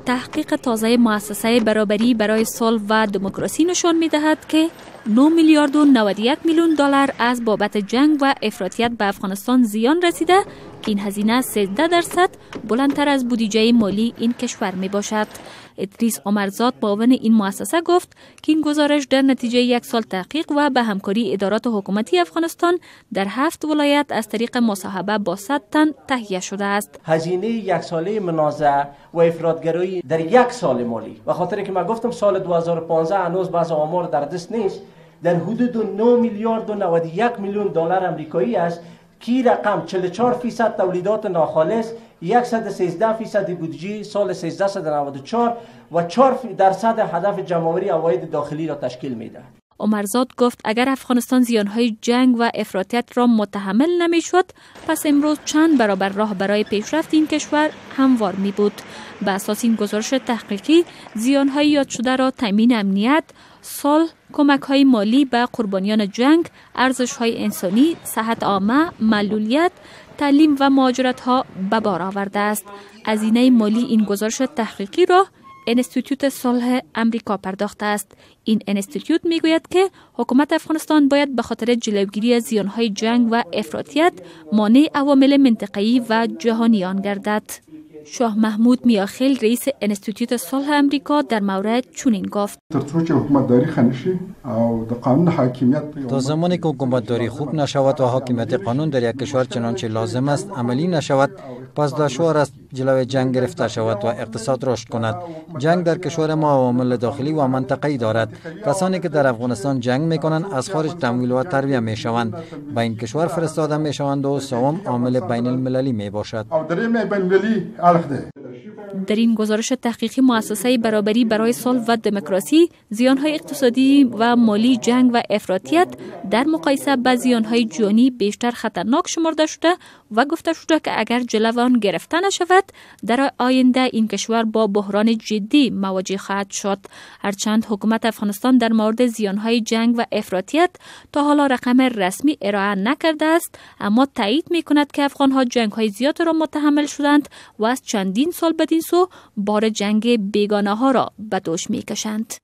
تحقیق تازه مؤسسه برابری برای صلح و دموکراسی نشان می‌دهد که 9 میلیارد و 91 میلیون دلار از بابت جنگ و افراطیت به افغانستان زیان رسیده که این هزینه 13% بلندتر از بودجه مالی این کشور می باشد. ادریس عمرزاد، معاون این مؤسسه، گفت که این گزارش در نتیجه یک سال تحقیق و به همکاری ادارات حکومتی افغانستان در 7 ولایت از طریق مصاحبه با 100 تن تهیه شده است. هزینه یک ساله منازعه و افراطگرایی در یک سال مالی، به خاطر که من گفتم سال 2015 هنوز بعض آمار در دست نیست، در حدود 9 میلیارد و 91 میلیون دلار امریکایی است کی رقم 44% تولیدات ناخالص، 113% بودجه سال 1394 و 4% هدف جمع‌آوری عواید داخلی را تشکیل می‌دهد. عمرزاد گفت اگر افغانستان زیانهای جنگ و افراطیت را متحمل نمی‌شد، پس امروز چند برابر راه برای پیشرفت این کشور هموار می بود. به اساس این گزارش تحقیقی، زیانهای یاد شده را تامین امنیت، صلح، کمک‌های مالی به قربانیان جنگ، ارزش‌های انسانی، صحت عامه، معلولیت، تعلیم و مهاجرت‌ها به بار آورده است. هزینه مالی این گزارش تحقیقی را انستیتوت صلح امریکا پرداخته است. این انستیتوت میگوید که حکومت افغانستان باید به خاطر جلوگیری از زیانهای جنگ و افراطیت مانع عوامل منطقه‌ای و جهانی آن گردد. شاه محمود میاخیل، رئیس انستیتوت صلح امریکا، در مورد چنین گفت: تا زمانی که حکومتداری خوب نشود و حاکمیت قانون در یک کشور چنانچه لازم است عملی نشود، پس دشوار است جلوی جنگ گرفته شود و اقتصاد رشد کند. جنگ در کشور ما عوامل داخلی و منطقه‌ای دارد. کسانی که در افغانستان جنگ میکنند از خارج تمویل و تربیه میشوند، به این کشور فرستاده میشوند و سوم عامل بین المللی میباشد. در این گزارش تحقیقی مؤسسه برابری برای صلح و دموکراسی، زیانهای اقتصادی و مالی جنگ و افراطیت در مقایسه با زیانهای جانی بیشتر خطرناک شمرده شده و گفته شده که اگر جلو آن گرفته نشود، در آینده این کشور با بحران جدی مواجه خواهد شد. هرچند حکومت افغانستان در مورد زیانهای جنگ و افراطیت تا حالا رقم رسمی ارائه نکرده است، اما تایید می کند که افغانها جنگهای زیاد را متحمل شدند و از چندین سال بدین سو بار جنگ بیگانه ها را به دوش می کشند.